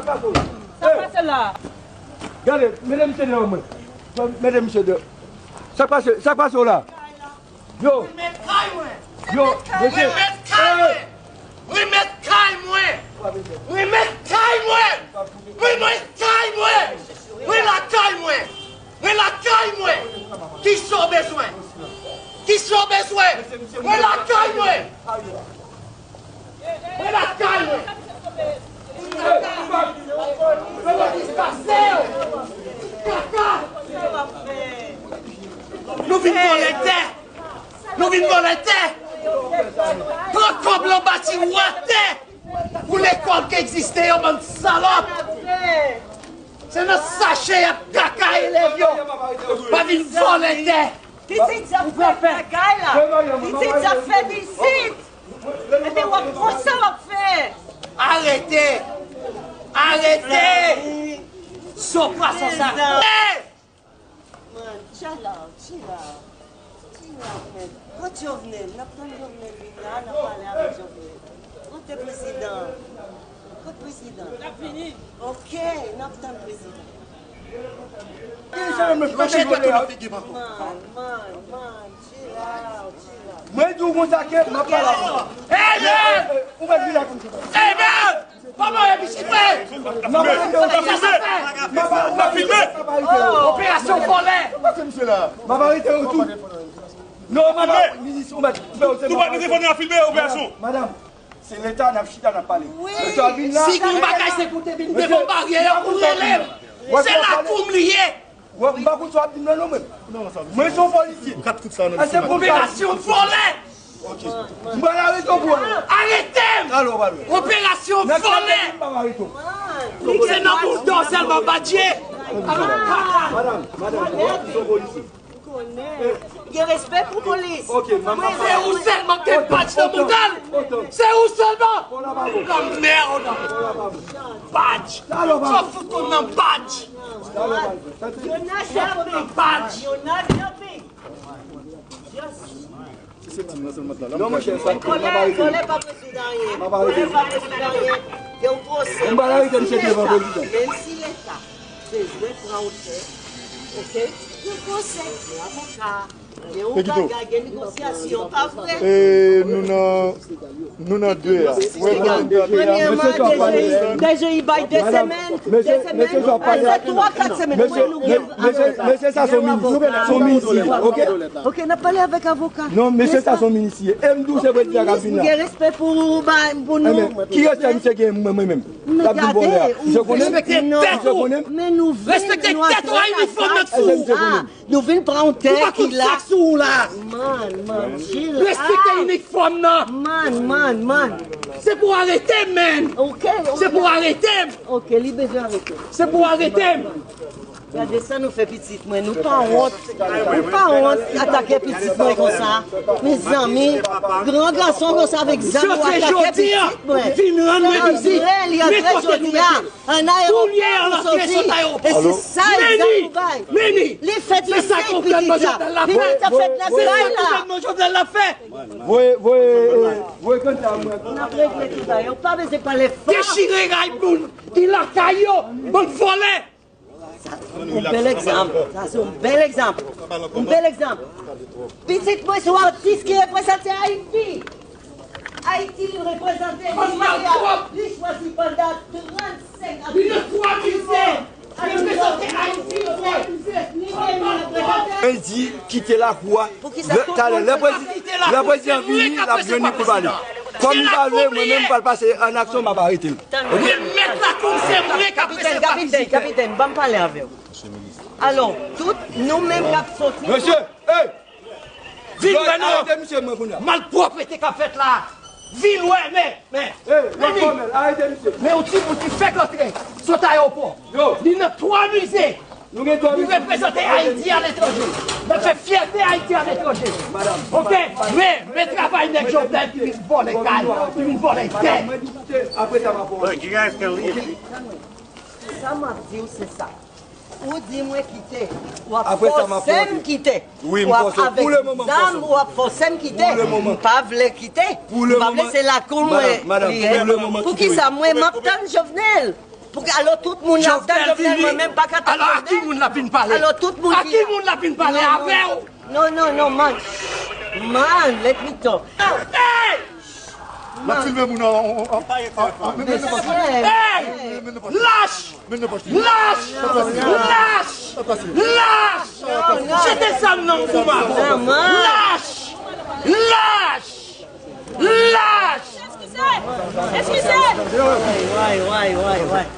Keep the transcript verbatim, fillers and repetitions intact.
Sa k pase la? Gade, mete misye deyò mwen. Mete misye deyò. Sa k pase, sa k pase w la? Yo. Remèt kay mwen. Yo, mesye. Remèt kay mwen. Remèt kay mwen. Remèt kay mwen. Remèt kay mwen. Mwen lakay mwen. Mwen lakay mwen. Kisa w bezwen? Kisa w bezwen? Mwen lakay mwen. Mwen lakay mwen. Kaka. Nou vin vòlè tè. Nou vin vòlè tè. Pran kòb lan bati wè tè. Pou lekòl ki egziste yo, bann salòp. Se nan sache y ap kaka elèv yo. Pa vin vòlè tè. Pitit sa fèt lakay la. Pitit sa fèt isit. Epi w ap konsa w ap fè. Arete. Arete. Son pwason sa. Man, chill out, chill out. Chill out, man. Kot Jovenel? N ap tann Jovenel vin la, n ap pale avèk Jovenel. Kote prezidan? Kot prezidan? L ap vini. Ok, n ap tann prezidan. Manje tèt ou nan figi m ankò. Man, man, man, chill out, chill out. Mwen di w konsa ke m ap pale avè w. Amen! Ou mèt vin la konsa. Amen! Kòman w ye, pitit mwen? M ap arete w tou. Sa sa fè? M ap arete w tou. Operasyon vòlè. M ap arete w tou. Non, m ap minis ou mèt. Tou pa telefòn nan filme operasyon. Madanm, se leta n ap chita n ap pale. Mesye a vin la. Si gon bagay se pou te vin devan baryè a pou rele m. Se lakou m li ye. Wè, m pa konn sa w ap di m nan non mwen. Mwen se yon polisye. Kat kout sa nan. Operasyon vòlè. Ok. M pral arete w pou wè. Arete m! Talè w pral wè. Operasyon vòlè. M pral arete w. Se nan boul dò sèlman badj ye. Madanm, madanm, wè, m se yon polisye. Gen respè pou polis. Ok, manman. Se ou sèlman ki gen badj nan mouda l. Se ou sèlman. Lanmèd. Badj. Sa w fout konn nan badj. Yo nan shopping. Badj. Yo nan shopping. Non, monchè, sa m ap arete. Vòlè pa rezoud anyen. M ap arete. Vòlè pa rezoud anyen. Gen yon pwosè. M pral arete misye devan prezidan. Menm si leta bezwen pran otè, ok? Gen pwosè, gen avoka, gen yon bagay, gen negosyasyon, pa vre? E nou nan Nou nan de a. Premyèman, D G I bay de semèn, de semèn, se twa, kat semèn. Mesye, mesye, sa se yon minis. Se yon minis li ye, ok? Ok, n ap pale avèk avoka. Non, mesye, sa se yon minis li ye. E m di w se prezidan k ap vin la. M gen respè pou, ba, pou nou. Ki respè misye gen mwen, mwen menm? L ap vin vòlè a. Misye konnen m? Misye konnen m? Men nou vin, nou ap fè sa. Nou vin pran yon tè ki la. Man, man, chill out. Respekte inifòm nan. Man, man, man. Se pou arete m, man. Ok, ok. Se pou arete m. Ok, li bezwen arete. Se pou arete m. Gade sa nou fè pitit mwen. Nou pa wont. Nou pa wont atake pitit mwen konsa. Mezanmi, gran gason konsa avèk zam ou atake pitit mwen. Vin rann mwen vizit. Nenpòt kote nou mete. Kounye a l ap rete sot ayewopò. E se sa egzanp ou bay. Li fèt nan sèk pitit la. Pitit la fèt nan kay la. Voye, voye, voye kanta mwen. N ap regle tout bagay. Ou pa bezwen pale fò. Dechire ray moun ki lakay yo. Bann vòlè. Sa, yon bèl egzanp. Sa se yon bèl egzanp. Yon bèl egzanp. Pitit mwen se yon atis ki reprezante Ayiti. Ayiti li reprezante, li chwazi pandan trannsenk ane. Li nan twa mize. Li reprezante Ayiti, yo fè. Li vle reprezante. Mwen di kite lakou a. Talè, lè prezidan vini, l ap jwenn li pou pale. Kòm li pa vle, mwen menm m pral pase an aksyon, m ap arete l. Remèt lakou, se mwen k ap fè sa. Kapitèn, kapitèn, ban m pale avè w. Alò, tout nou menm k ap soti. Mesye, hey! Vin wè non. Arete misye mwen kounye a. Malpwòpte k ap fèt la. Vin wè, men, men. Hey, men yon ti moun ki fèk antre sot ayewopò. Li nan twa mize. Nou gen twa mize. Nou reprezante Ayiti aletranje. N ap fè fyète Ayiti aletranje. Ok? Men, men travay nèg Jovenel ki vin vòlè kay, ki vin vòlè tè. Madam, mwen di kite, apre sa m ap wè. Look, you guys can leave. Sa m ap di w, se sa. Ou di mwen kite. W ap fòse m kite. W ap avèk zam, w ap fòse m kite. M pa vle kite. M pa vle, se lakou mwen li ye. Poukisa mwen m ap tann Jovenel? Pou ki alò tout moun la ap tann Jovenel, mwen menm pa ka tann Jovenel. Alò a ki moun l ap vin pale? Alò tout moun a ki moun l ap vin pale avè w? Non, non, non, man. Man, let me talk. Hey! L ap filme moun an. Hey! Lach! Lach! Lach! Lach! Jete zam nan pou m. Lach! Lach! Lach! Eskize! Eskize! Why, why, why, why, why?